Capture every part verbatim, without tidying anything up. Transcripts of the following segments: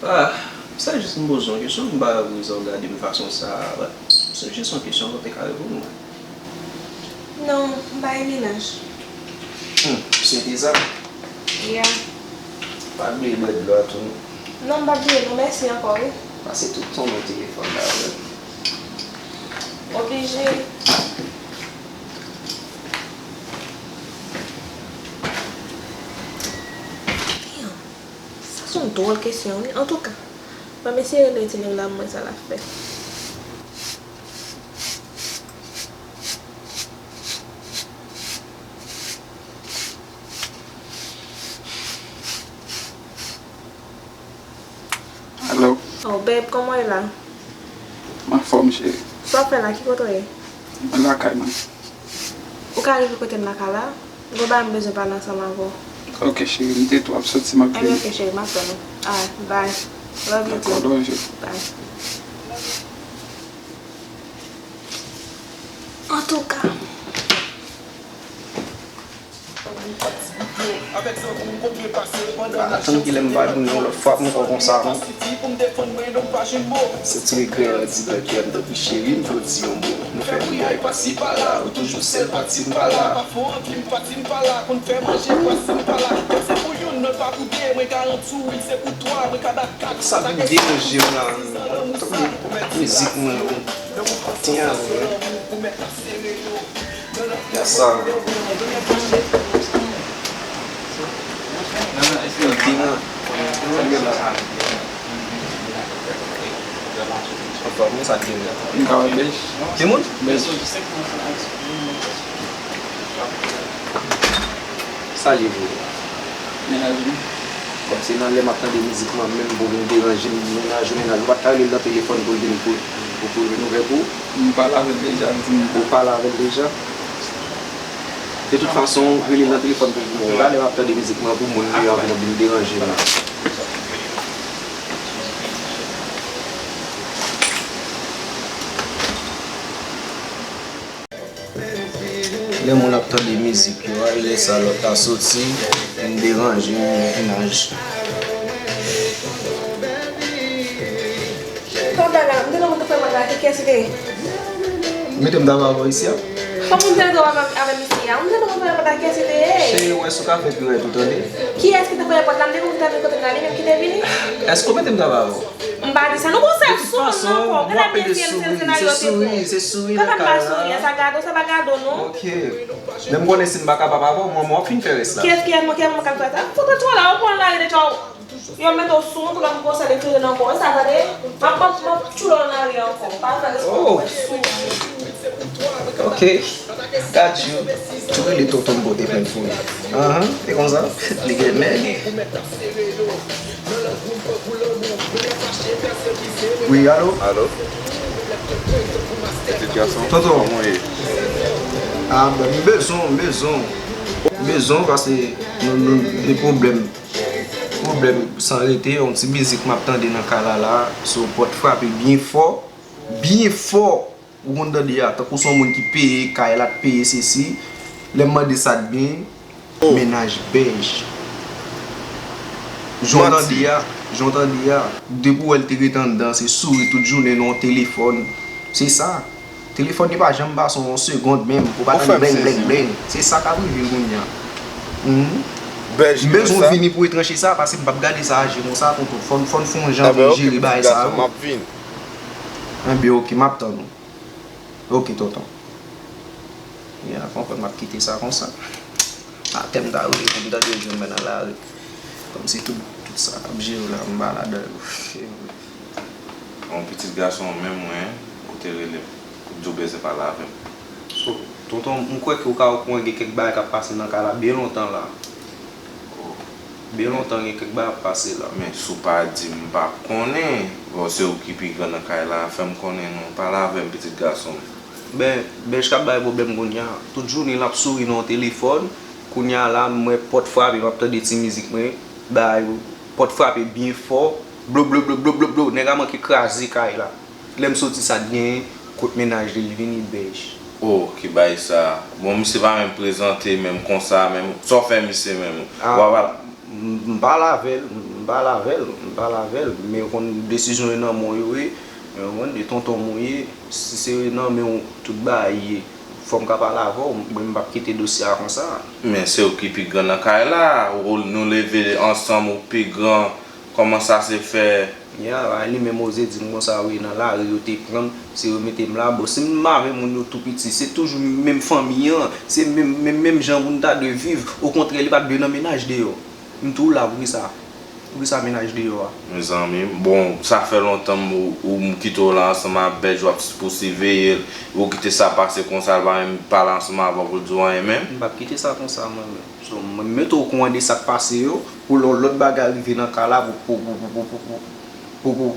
Ah, se jis m poze yon kesyon, m pa wè pou rezon w gade m fason sa a. Se jis yon kesyon, ou te ka reponn mwen. Non, m pa gen mennaj. Hmm, se te sa? Yeah. Pa bliye bwè dlo a tou, non. Non, m pa bliye, non, mèsi ankò, wi. Pase tout tan nan telefòn la, wi. Oblije. Damn. Sa se yon dwòl kesyon, wi. Antouka, ban m eseye rele ti nèg la pou m wè sa l ap fè. Alo. Oh, babe, kòman w ye la? M anfòm, cheri. Sa w ap fè la? Ki kote w ye? Mwen lakay mwen. Ou ka rive kote m lakay la? Gon bagay m bezwen pale ansanm avè w. Ok, cheri, m te tou ap soti, m ap vini. Ebyen, ok, cheri, m ap tann ou. Alright, bye. Love you too. Dakò, love you. Bye. Antouka. Pa atann kilè m va jwenn yon lòt fwa pou m fè w konsa, non. Se ti regrè an di bèk yè m tankou cheri m vle w di yon mo. Nou fè vwayaj pase pa la, ou toujou sèl pati m pa la. Sa vin deranje m la. Tankou mizik mwen yo. Ti an, wi. Yes, sir. Yo, Dina. Anfòm, men sa Dina. M ka wè bèj. Timoun? Bèj. Salye pou ou. Mennaj ou? Bon, se nan lè m ap tande mizik mwen menm pou vin deranje m, mennaj ou, mennaj ou. Ou pa t ka rele l nan telefòn pou l vin pou, pou, pou l vin ouvè pou ou? M pale avè l deja, l di m. Ou pale avè l deja? De tout fason, rele l nan telefòn pou l vin. Ou pa lè m ap tande mizik mwen pou moun li anvi vin deranje m. Lè moun ap tande mizik yo a, e lè sa lòt la soti, vin deranje mennaj. Tonton la, m te nan moto fè mwen la, ki kiyès li te ye? Mete m daba avè w isi a. Kòman m te nan daba avè misye a? M te nan moto fè mwen la, kiyès li te ye? Cheri, ou wè si w ka fè pi rèd ou tande. Kiyès ki te fè pòt la? M te konn ta vin kote m la, li menm ki te vini. Èske w mete m daba avè w? M pa di sa. Nou gon sèl souri nou ankò. Gade byen si se senaryo te bon. Se souri, se souri nan kay la. Sa pa gado, sa pa gado, non. Ok. Men m konnen si m pa kapab avè w, mwen, mwen w ap fin fè rès la. Kiyès, kiyès, mwen, kiyès mwen ka fè sa? Fout ou twò la, ou pran lari deja. Yo mete w sou wout, ou pa konn sa de fè nan kò. Sa tande? M ap, m ap, m ap tchoul nan lari ankò. Pa fè rès pou mwen, souri. Ok. Got you. Tou rele tonton m pote plent pou li. Anhan, e konsa? Li gen men li. Wi, alo? Alo? Pitit gason, tonton, kòman w ye? Ah, bon, m bezwen w, m bezwen w. M bezwen w paske nou, nou gen pwoblèm. Pwoblèm san rete, yon ti mizik m ap tande nan kay la la, so pòt frape byen fò, byen fò. Ou konn tande a, tankou se yon moun ki peye kay la, t peye sesi. Lè m mande sa t gen, mennaj bèj. Jan w tande a, jan w tande a, depi w wè l te ret anndan, se souri tout jounen nan yon telefòn. Se sa. Telefòn li pa janm pase yon segond menm, pou pa tande bleng, bleng, bleng. Se sa k ap rive kounye a. Mhm. M bezwen w vini pou w tranche sa, paske m p ap gade sa aji konsa, tonton. Fò n, fò n fè yon jan pou n jere bagay sa yo. Enben, ok, m ap tann ou. Ok, tonton. Kounye a konprann m ap kite sa konsa. Atè m ta rele pou m tande yo jwenn mwen nan lari. Kòmsi tout, tout sa k ap jere w la, m pa ladan yo. Yon pitit gason menm mwen, ou te rele m, ou t di w bezwen pale avè m. So, tonton, m kwè ke w ka okonprann gen kèk bagay k ap pase nan kay la byen lontan la. Oh. Byen lontan gen kèk bagay ap pase la. Men si w pa di m, m p ap konnen. Bon, se ou ki pi gran nan kay la, fè m konnen non, pale avè m, pitit gason m. Ben, Bèj k ap bay pwoblèm kounye a. Tout jounen l ap souri nan yon telefòn. Kounye a la, m wè pòt frape, m ap tande ti mizik mwen. Bay, pòt frape byen fò. Blo, blo, blo, blo, blo, blo. Nèg la manke kraze kay la. Lè m soti sa t genyen, kot mennaj li, li vini Bèj. Oh, ki bay sa. Bon, misye pa menm prezante menm konsa, menm. Sa w fè misye menm? Ah, w ap m, m pale avè l, m pale avè l, m pale avè l, men w konn desizyon yo nan men w yo ye, men w konn de tonton m ou ye, si se nan men w tout bagay ye, fò m ka pale avè w, mwen m p ap kite dosye a konsa. Men se ou ki pi gran nan kay la, ou, nou leve ansanm, ou pi gran, kòman sa se fè? Ya, li menm oze di m konsa, wi, nan lari yo te pran m, se yo mete m la, bon, si m avè moun yo tou piti, se toujou menm fanmi an, se menm, menm, menm jan moun ta dwe viv, okontrè, li pa t dwe nan mennaj deyò. M tou la, poukisa? Poukisa mennaj deyò a? Mezanmi, bon, sa fè lontan m, ou, ou m kite w la ansanm ak Bèj, w ap pou siveye l, ou kite sa pase konsa, l pa menm pale ansanm avè w pou l di w anyen menm? M p ap kite sa konsa, mwen menm. So, mwen mete w okouran de sa k pase yo, pou lè yon lòt bagay rive nan ka la, pou, pou, pou, pou, pou, pou, pou, pou, pou.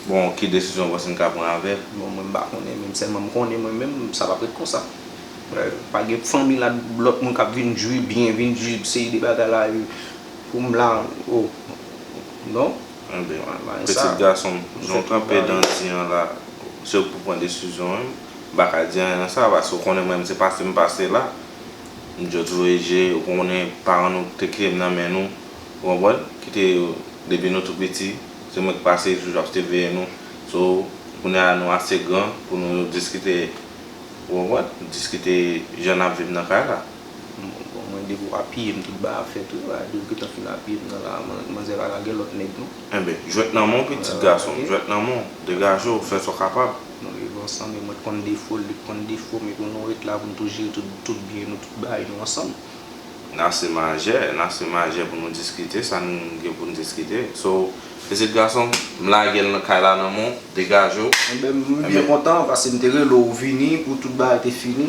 Bon, ki desizyon w panse n ka pran avè l? Bon, mwen m pa konnen, men sèlman m konnen mwen menm, sa p ap ret konsa. Pa gen fanmi la, lòt moun k ap vin jwi byen, vin jwi seri de bagay la, e, pou m la, oh, non. Enben, pitit gason m, jan w kanpe dan di an la, se ou k pou pran desizyon an, m pa ka di anyen nan sa, paske w konnen mwen menm se pase m pase la. M djòdjoureje, ou konnen paran nou te kite m nan men nou, ou konprann? Kite, depi nou tou piti, se mwen k pase, toujou ap siveye nou. So, kounye a nou ase gran pou nou diskite, ou konprann? Diskite jan n ap viv nan kay la. Bon, mwen depi w apiye m, tout bagay ap fèt wi, bagay depi w gentan fin apiye m nan la, man-, manzè pa ka gen lòt nèg non. Enben, jwèt nan men w, pitit gason m, jwèt nan men w, degaje w, fè sa w kapab. Nou leve ansanm, e mwen t konn defo l, li t konn defo m, e pou nou ret la, pou n tou jere tout, tout byen nou, tout bagay nou ansanm. N ase majè, n ase majè pou nou diskite sa n gen pou n diskite. So, pitit gason m, m lage l nan kay la nan men w, degaje w. Enben, m byen kontan, paske m te rele w, ou vini, pou tout bagay te fini.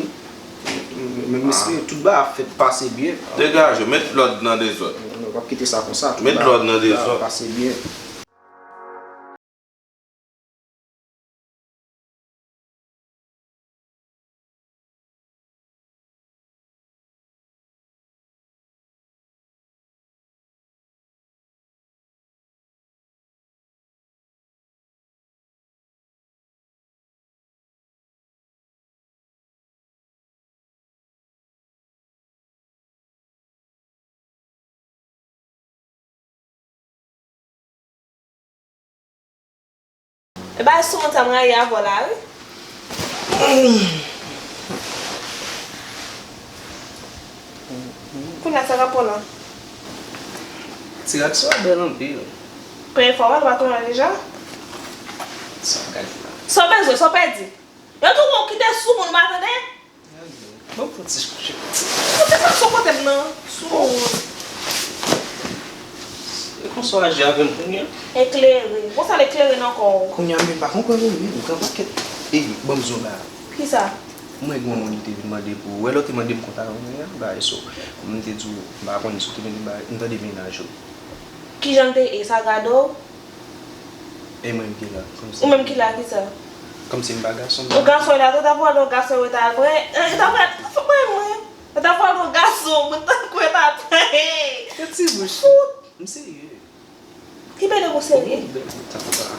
Men m espere tout bagay ap fèt pase byen. Degaje w, met lòd nan dezòd. Nou p ap kite sa konsa, tout bagay ap pase byen. E bay sou moun sa m rayi avè w la wi. Kounye a sa k ap pran lan? Ti rad sa bèl anpil. Premye fwa w wè l, ou pa konnen l deja? Sa w gade la? Sa w bezwen, sa w pèdi? Yo tou wè w kite sou moun ou pa tande? Ban m fè yon ti chèk. Ou te fè sou kote m nan? Sou moun. E konsa w aji avè m kounye a? Eklere. Konsa l eklere nan kò w. Kounye a m vin pa konprann ou menm, gran pakèt. Ey, ban m di w bagay. Kisa? Mwen gen yon moun ki te vin mande pou ou. Ou wè lè w te mande m kontak mwen an, bagay so. Kòm m te di w, m pa konnen si w te vin, m tande mennaj ou. Kijan l te ye? Sa gade w? E mwen m ki la. Ou menm ki la, kisa? Kòmsi m pa gason m. Ou gason la, ou ta pral yon gason, ou ta pran, ou ta pral, fòk mwen, mwen. Ou ta pral yon gason, mwen ta kwè ta pran. Fè ti bouch. Fout. M serye. Ki bèl ou serye? Bèl ou ta pral.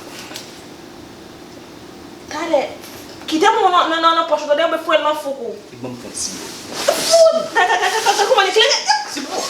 Talè. Kite moun nan, nan, nan, nan pòch ou, tande, mwen fouye l nan fouk ou. Li ban m fon ti. Fout! Gade, gade, gade, gade, kòman li klere. Ti bò.